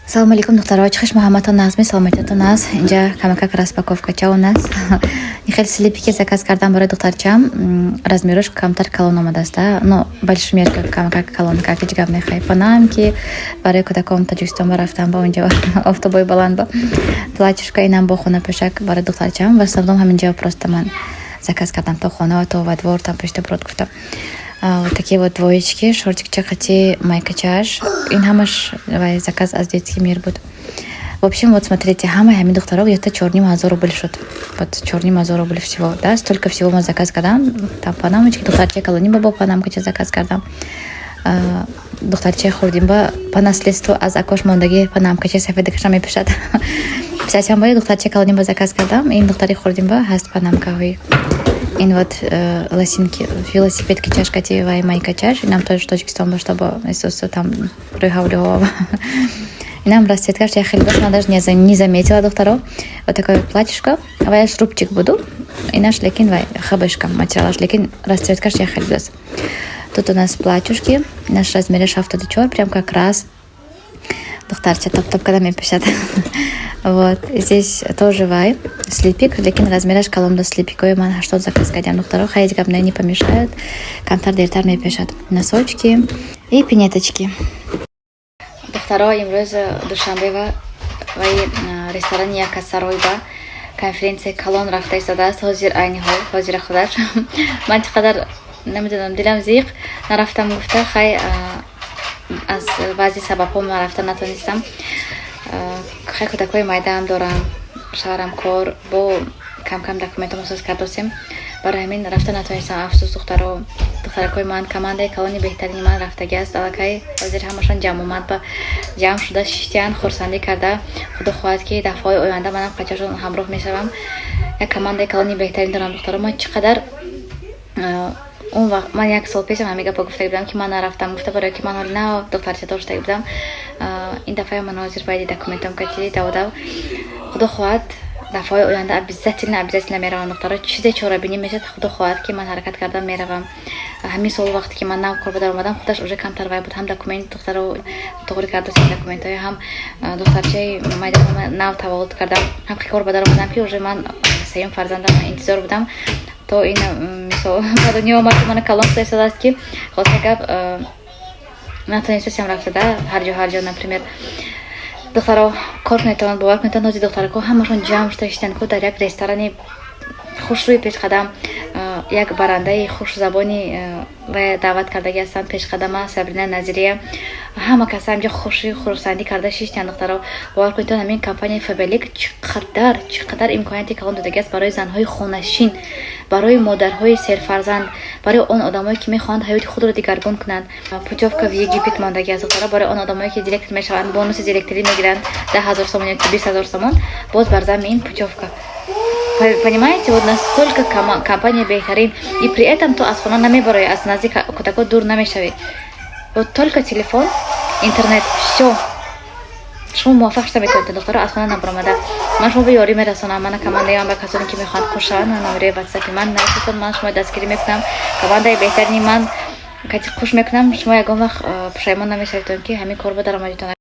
Салому алейкум, духтаро! Чӣ хушмо, ҳаматон нағзми, саломатиятон аст? Инҷа камакак распаковкача он аст. Ин хеле слипике заказ кардам барои духтарчам. Размерош камтар калон омадааст, но большой мерка, камакак калон как, ҳеҷ гап нехай. Панамки барои кӯдакон Тоҷикистон рафтам, ба онҷа офтобои баланд ба платьюшка, инам бо хонапӯшак барои духтарчам. В основном ҳаминҷо просто ман заказ кардам, то хона, то во двор там пешта брод гуфтам. Вот такие вот двоечки, шортикча қати майкачаш. Ин ҳамаш вай заказ аз «Детский мир» буд. В общем, вот смотрите, ҳамаи ҳамин духтаро где-то 4,5 ҳазор рубл шуд. Вот 4,5 ҳазор рубл всего, да, столько всего ман заказ кардам. Там панамочки, духтарча калони ба бо панамкача заказ кардам. Духтарчаи хурдим ба по наследству аз акош мондагӣ панамкача сафедакаша мепӯшад. Писарчам ба духтарчаи калоним ба заказ кардам, ин духтари хурдим ба ҳаст панамкаҳои. Ин вот лосинки, велосипедки чашкати вай майкачаш, инам тоже Тоҷикистон бошта бо эсосу там рӯи ҳавлиҳо. Инам расцветкаш я хеле дошт, ман даже не заметила, духтаро. Вот такое платьишко, ваяш рубчик буду, инаш лекин вай хабашка материалаш, лекин расцветкаш я хеле будааст. Тут у нас платьюшки, наш размераш 74, прям как раз духтарча топ-топ када мепӯшад. Вот здесь тоже вай слипик, лекин размераш калон да. Слипикои ман 80 заказ кардям, духтаро. Ҳеҷ гап не помешает, камтар дертар мепӯшад. Носочки и пинеточки. Духтаро, имрӯз Душанбе ва вай ресторани Якасарой ба конференсия калон рафта истодааст. Ҳозир, айни ҳол, ҳозира худаш. Ман чӣ қадар намедонам, дилам зиқ, нарафтам гуфта. Хай, аз баъзе сабабҳо ман рафта натонистам. Хай, кӯдакҳои майдаам дорам, шавҳарам кор, бо кам-кам документҳо соз кардосем, барои ҳамин рафта натонистам. Афсӯс, духтаро, духтаракҳои ман, командаи калони беҳтарини ман рафтагӣ аст. Аллакай ҳозир ҳамашон ҷамъомад ба ҷамъ шуда шиштиянд, хурсандӣ карда. Худо хоҳад, ки дафъаҳои оянда манам қачашон ҳамроҳ мешавам. Як командаи калони беҳтарин дорам, духтаро. Ман чӣ қадар он вақт, ман як сол пешам ҳамин гапа гуфта будам, ки ман нарафтам гуфта, барое ки ман ҳоли нав духтарча доштаги будам. Ин дафъа ман ҳозир байди документам кати давдав. Худо хоҳад, дафъаҳои оянда обязательно, обязательно меравам, духтаро. Чизе чорабинӣ мешавад, худо хоҳад, ки ман ҳаракат кардам, меравам. Ҳамин сол, вақте ки ман нав кор ба даромадам, худаш уже камтар вай буд, ҳам документ, духтаро, туғри кардосем документҳои, ҳам духтарчаи майдон нав таваллуд кардам, ҳам кор ба даромадам, ки уже ман сеюм фарзандам интизор будам. То ин мисол ба дунё омад, мана калон шуда истодааст, ки хостаи гап натонистасям рафтада ҳар ҷо, ҳар ҷо. Например, духтаро, кор кунедтон, бовар кунедтон, ҳозир духтарако ҳамашон ҷамъ шуда шиштанд ку дар як ресторани хушрӯи пешқадам. Як барандаи хушзабони ва даъват кардагӣ ҳастанд, пешқадама Сабрина Назирия. Ҳама каса ҳамҷо хушӣ хурсандӣ карда шиштанд. Духтаро, бовар кунедтон, ҳамин компанияи Фаберлик чӣ қадар, чӣ қадар имконияти калон додагӣ аст барои занҳои хонашин, барои модарҳои серфарзанд, барои он одамое, ки мехоҳанд ҳаёти худро дигаргун кунанд. Путёвка в Египет мондагӣ аст, духтаро, барои он одамое, ки директор мешаванд, бонуси директорӣ мегиранд, 10 000 сомон ё 20 000 сомон, боз бар зами ин путёвка. Понимаете, вот насколько компания беҳтарин. И при этом ту аз хона намебароӣ, аз назди кӯдако дур намешавӣ. Вот только телефон, интернет, всё. Шумо муваффақ шуда метавонед, духтаро, аз хона набаромада. Ман шумо ба ёрӣ мерасонам. Мана командаи ман, ба касоне, ки мехоҳанд қуш шаванд, ман номерои ватсапи ман нависетон, ман шумо дастгирӣ мекунам. Командаи беҳтарини ман кати қуш мекунам. Шумо ягон вақт пушаймон намешаведон, ки ҳамин кор ба даромадитон.